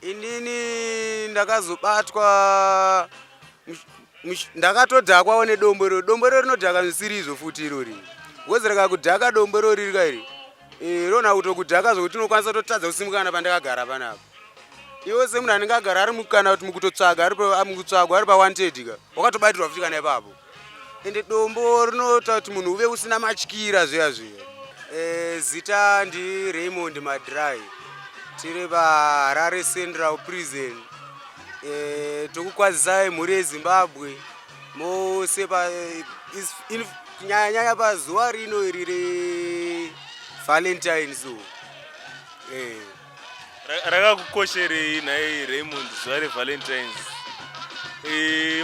Inini ndakazobatwa, ndakatodhakwawo nedombo iro. Dombo iro rinodhaka zvisiri izvo futi irori, because rikakudhaka dombo irori rika iri, rona kutokudhaka zvokuti unokwanisa kutotadza kusimuka kana pandakagara panapa. Iwe semunhu anenge agara ari mukana kuti mukutotsvaga, ari mukutsvagwa, ari pawanted ka, wakatobatirwa futi kana ipapo. Ende dombo rinoita kuti munhu uve usina matyira zviya zviya. Zita ndiRaymond Madry, tiri paHarare Central Prison. Tokukwazisai mhuri yeZimbabwe mose, kunyanya pazuva rino iri reValentine. So. Rakakukosherei nhai Raymond, zuva reValentines?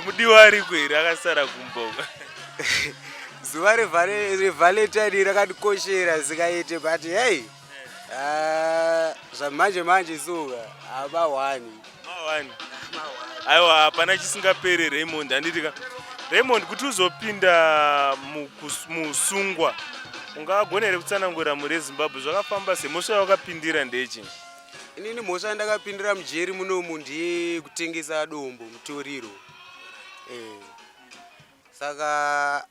Mudiwa ariko here, akasara kumba? Zuva reValentine rakandikoshera zikaite, but hey, zvamanje manje suka haba-one. Ma1 aiwa, hapana chisingaperi, Raymond, handiti ka? Raymond, kuti uzopinda musungwa, ungagona here kutsanangurira mhuri yeZimbabwe zvakafamba sei? Mhosva yawakapindira ndechii? Inini mhosva yandakapindira mujeri munomu ndeyekutengesa dombo, mutoriro. Saka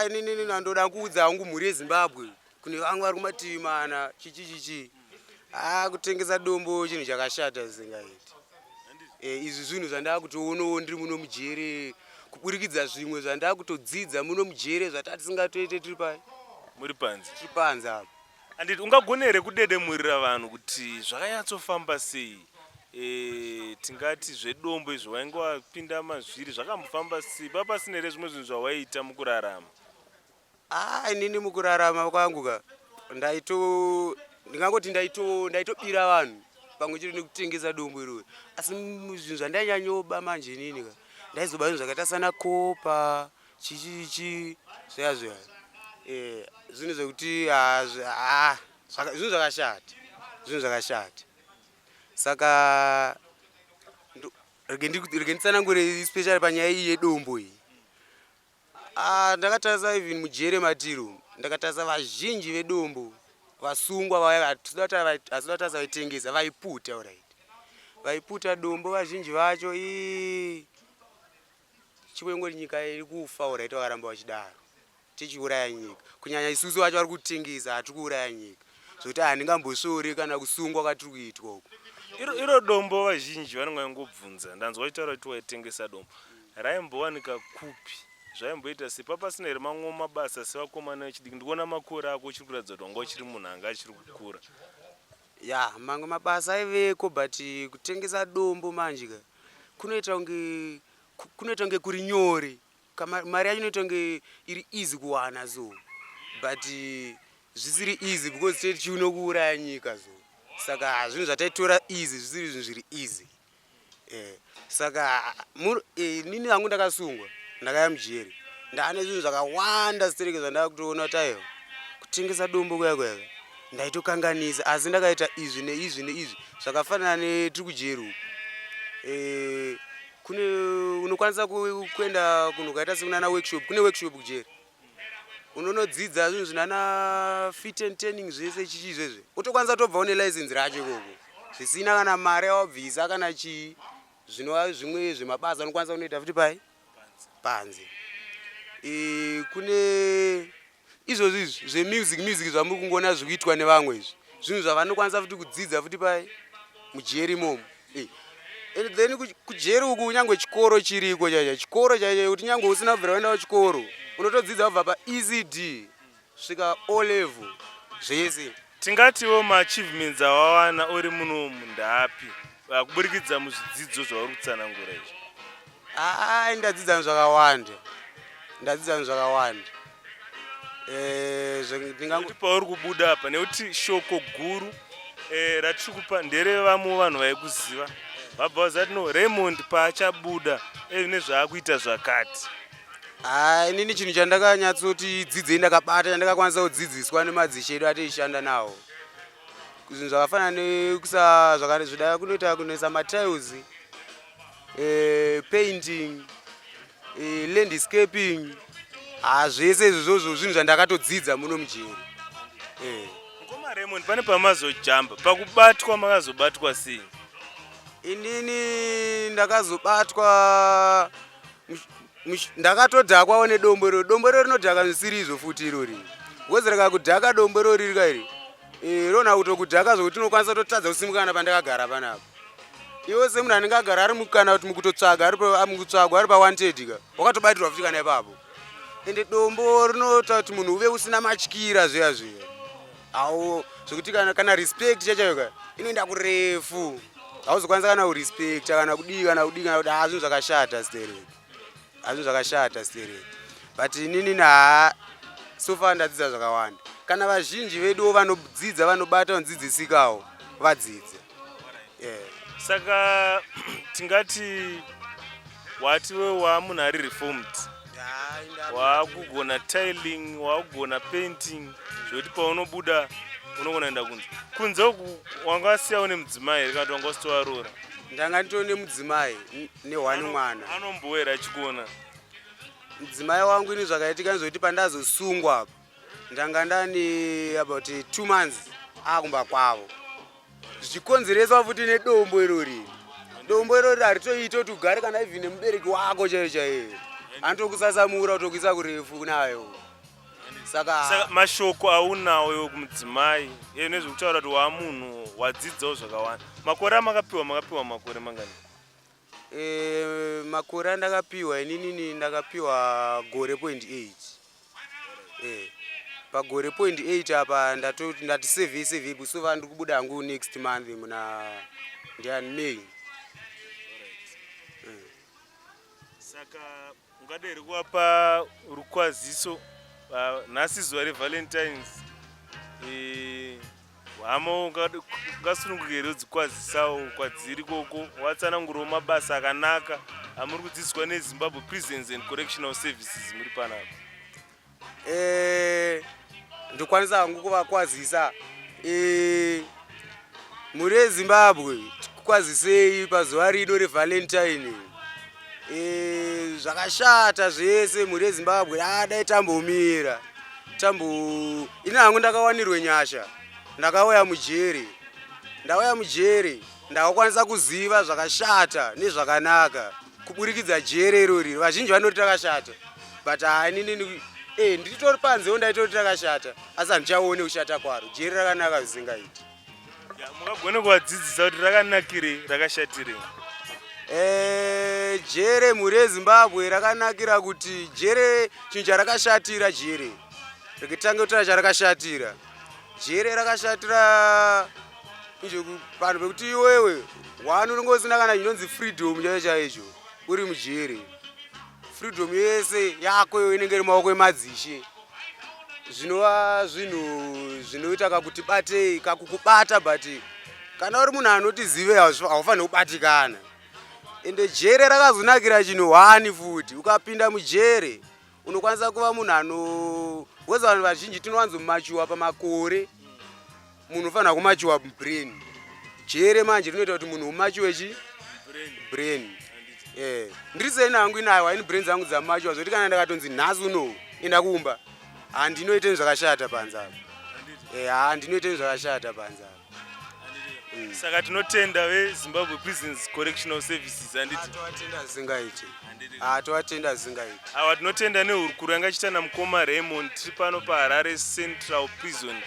inini nandoda kuudza hangu mhuri yeZimbabwe, kune vamwe vari kumativi mana, chichi chichi, kutengesa dombo chinhu chakashata zvisingaiti. Izvi zvinhu zvandaakutoonawo ndiri muno mujere, kuburikidza zvimwe zvandakutodzidza muno mujere zvatasingatoite tiri pai. Muri panze. Tiri panze apa. Handiti ungagona here kudedemurira vanhu kuti zvakanyatsofamba sei? Tingati zvedombo izvo wainge wapinda mazviri, zvakambofamba sei? Papasina here zvimwe zvinhu zvawaiita mukurarama? Inini mukurarama kwangu ka, ndaito ndingangoti ndaitobira vanhu pamwe chete nekutengesa dombo irori. Asi zvinhu zvandainyanyoba manje inini ka, ndaizoba zvinhu zvakaita sana copper, chichichi, zviya zviya. Zvinhu zvekuti zvinhu zvakashata, zvinhu zvakashata. Saka rege nditsanangure especially panyaya iyi yedombo iyi. Ndakatarisa even mujere matiri umu, ndakatarisa vazhinji vedombo vasungwa vaya, hatisi kutarisa vaitengesa, vaiputa. Alright, vaiputa dombo vazhinji vacho. Ii chingori nyika iri kufa. Alright, vakaramba vachidaro, tichiuraya nyika, kunyanya isusu vacho vari kutengesa, hatiri kuuraya nyika zvokuti handingambosvori kana kusungwa kwatiri kuitwa uku. Iro dombo vazhinji vanenge vangobvunza. Ndanzwa uchitaura kuti waitengesa dombo, raimbowanika kupi? Zvaimboita sei? Papasina here mamwe mabasa sevakomana vechidiki? Ndikuona makore ako, uchiri kuratidza kuti wanga uchiri munhu anga achiri kukura. Ya, mamwe mabasa aiveko, but kutengesa dombo manje ka kunoita kunge kuri nyore. Mari yacho inoita kunge iri easy kuwana, so but zvisiri easy, because tei tichiuno kuuraya nyika. So saka zvinhu zvataitora easy zvisiri zvinhu zviri easy. Saka inini hangu ndakasungwa, ndakaya mujeri, ndaane zvinhu zvakawanda zitereke zvandava kutoona kuti aiwa, kutengesa dombo kuya kuya ndaitokanganisa, asi ndakaita izvi neizvi neizvi. Zvakafanana netiri kujeri uku, kune unokwanisa kuenda kunhu kwaita sekunana workshop. Kune workshop kujeri, unonodzidza zvinhu zvinana fit and turning zvese, chichi izvezve, utokwanisa kutobva une license racho ikoko zvisina kana mari yawabvisa kana chii. Zvinova zvimwe zvemabasa unokwanisa kunoita futi pai panze. Kune izvozvi izvi zvemusic music zvamuri kungoona zviri kuitwa nevamwe izvi, zvinhu zvavanokwanisa futi kudzidza futi pai mujeri imomo. And then kujeri uku kunyange chikoro chiriko chaicho, chikoro chaicho kuti nyange usina kubvira waenda kuchikoro, unotodzidza kubva paECD svika O level zvese. Tingatiwo maachievements awawana uri munomu ndaapi, kuburikidza muzvidzidzo zvauri kutsanangura izvi? Aa, ndadzidza zvakawanda, ndadzidza zvakawanda. Kuti pauri kubuda apa, nekuti shoko guru ratiri kupa nderevamwe vanhu vaikuziva, vabva vazati, "No, Raymond paachabuda nezvaakuita zvakati." Haa, inini chinhu chandakanyatsoti dzidzei, ndakabata, chandakakwanisa kudzidziswa nemadzishe edu atiishanda nawo, zvinhu zvakafanana nekusa zvida kunoita kunoisa matiles, painting, landscaping, ha, zvese izvozvozvo zvinhu zvandakatodzidza muno mujeri. Mukoma Raymond, pane pamazojamba pakubatwa, makazobatwa sei? Inini ndakazobatwa, ndakatodhakwawo nedombo irori. Dombo irori rinodhaka zvisiri izvo futi irori, because rikakudhaka dombo irori rikairi, rona kutokudhaka zvokuti unokwanisa kutotadza kusimuka kana pandakagara panapa. Iwe semunhu anenge agara ari mukana kuti mukutotsvaga, ari mukutsvagwa, ari pawanted ka, wakatobatirwa futi kana ipapo. Ende dombo rinoita kuti munhu uve usina matyira zviya zviya, au zvokuti kana respect chachayo ka inoenda kurefu. Hauzokwanisa kana kurespecta kana kudii, kana kudii, kana kuti haa, zvinhu zvakashata stereki, hazvinhu zvakashata stereki. But inini haa, so far ndadzidza zvakawanda. Kana vazhinji veduwo vanodzidza, vanobata, vanodzidzisikawo, vadzidze, yeah. Saka tingati wati we waamunhu ari reformed, waakugona tiling, waakugona painting, zvekuti paunobuda unogona kuenda kunze. Kunze uku wanga wasiyawo nemudzimai here, kana kuti wanga usitovaroora? Ndanga nditori nemudzimai nehwani mwana. Anomboera achikuona? Mudzimai wangu ini, zvakaitika ndezvekuti pandazosungwa apa, ndanga ndani about 2 months akumba kwavo, zvichikonzereswa futi nedombo irori. Dombo irori haritoiti kuti ugare kana even nemubereki wako chaiyo chaiyo, anotokusasamura, kutokuisa kurefu nayo. Saka Saka mashoko aunawo iwe kumudzimai iye nezvekutaura kuti waamunhu wadzidzawo zvakawanda, makore amakapiwa, makapiwa makore mangani? Makore andakapiwa ininini, ndakapiwa gore point 8. Pagore point 8 apa ndati sevhei sevhei busova, ndiri kubuda hangu next month muna ndiani, May. Saka ungada here kuvapa rukwaziso? Nhasi zuva reValentines, hama ungasununguka here kudzikwazisawo kwadziri koko, watsanangurawo mabasa akanaka amuri kudzidziswa neZimbabwe Prisons and Correctional Services muri panapa? Ndokwanisa hangu kuvakwazisa. Mhuri yeZimbabwe, tikwazisei pazuva rino reValentine. Zvakashata zvese, mhuri yeZimbabwe, dai tambomira tambo. Ini hangu ndakawanirwe nyasha, ndakauya mujeri, ndauya mujeri ndakakwanisa kuziva zvakashata nezvakanaka kuburikidza jere irori. Vazhinji vanoti takashata, but hainini, ndiritori panzewo ndaitori takashata, asi handichaone kushata kwaro. Jeri rakanaka zvisingaiti. Ya, mungagone kuvadzidzisa kuti rakanakirei, rakashatirei? Jere, mhuri yeZimbabwe, rakanakira kuti jere, chinhu charakashatira jere, reketange kutaura charakashatira jere. Rakashatira izvo panhu pekuti iwewe one unenge usina kana chinonzi freedom chaicho chaicho. Uri mujere, freedom yese yako iwe inenge iri maoko emadzishe, zvinova zvinhu zvinoita kakuti batei kakukubata. But kana uri munhu anoti zive, haufaniri kubatikana. Ende jere rakazonakira chinhu hwani futi, ukapinda mujere unokwanisa kuva munhu ano, because vanhu vazhinji tinowanzomachuwa pamakore. Munhu unofanira kumachuwa mubrain. Jere manje rinoita kuti munhu umachuwe chi brain. Ndiri seni hangu inayo haini brain dzangu dzamachuwa, zvokuti kana ndakatonzi nhasi unowu enda kumba, handinoite zvakashata panze apa. Handinoite zvakashata panze apa. Saka tinotenda veZimbabwe Prisons Correctional Services, handiti? Tovatenda zvisingaiti, tovatenda zvisingaiti. Awa, tinotenda nehurukuro yanga ichiita namukoma Raymond. Tiri pano paHarare Central Prison.